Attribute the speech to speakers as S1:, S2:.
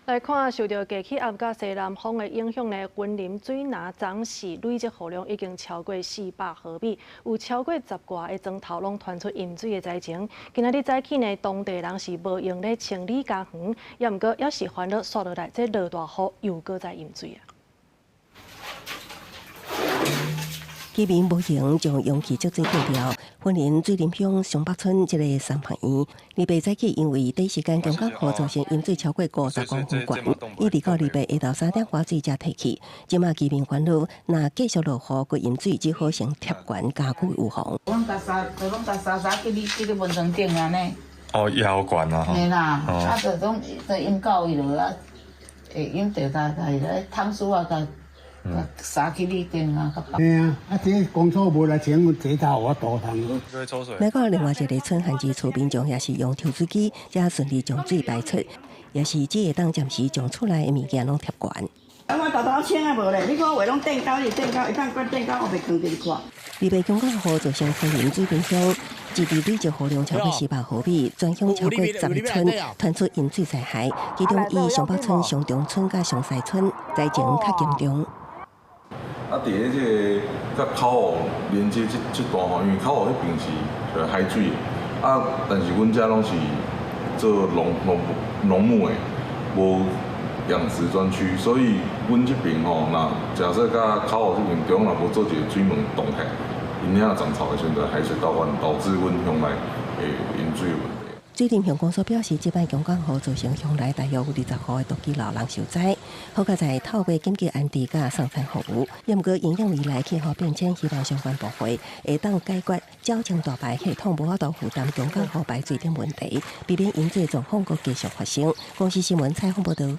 S1: 來看受著低氣壓佮西南風的影響呢，雲林水林昨時累積雨量已經超過400毫米，有超過十外个莊頭攏傳出淹水的災情。今仔日早起呢，當地人是無閒咧清理家園，也毋過猶是煩惱煞落來，這落大雨又閣再淹水啊！
S2: 居民無閒將容器積水丟掉。雲林水林鄉松北村這个三旁園，禮拜早起因為短時間強降雨造成淹水超過50公分懸，一直到禮拜下晝3點外水才退去。這馬居民煩惱，若繼續落雨閣淹水，只好先貼懸加固預防。
S3: 阮共沙，就攏共沙沙去你去你門床頂按呢。
S4: 哦，也有懸啊。
S3: 嘿啦，啊，就攏就淹到位落啊，會淹著共共彼个桶水啊，共灑去你頂啊。
S5: 嘿啊，啊，這公所無來清，這頭我倒通。
S2: 美國另外一个村旱季厝民眾也是用抽水機，才順利將水排出，也是只會當暫時將厝內的物件攏貼懸。
S6: 啊，我沓沓清啊無咧，你看話攏頂高，伊頂高，會當關頂高，我袂囥佇咧看。
S2: 禮拜強降雨造成雲林水林鄉一日累積雨量超過400毫米，全鄉超過10個村傳出淹水災害，其中以松北村、松中村佮松西村災情較嚴重。
S7: 啊，佇咧這个佮口湖連接這這段吼，因為口湖彼邊是海水的，啊，但是阮遮攏是做農農農牧的，無養殖專區，所以阮這邊吼，若假設佮口湖這邊中若無做一个水門擋起來，𪜶遐漲潮的時陣，就海水倒灌，導致阮鄉內會淹水的問題。
S2: 水林鄉公所表示，這擺強降雨造成鄉內大約有20戶的獨居老人受災，好佳哉透過緊急安置佮送餐服務。也毋過，因應未來氣候變遷，希望相關部會會當解決繳清大排系統無法度負擔強降雨排水等問題，避免淹水狀況閣繼續發生。公視新聞採訪報導。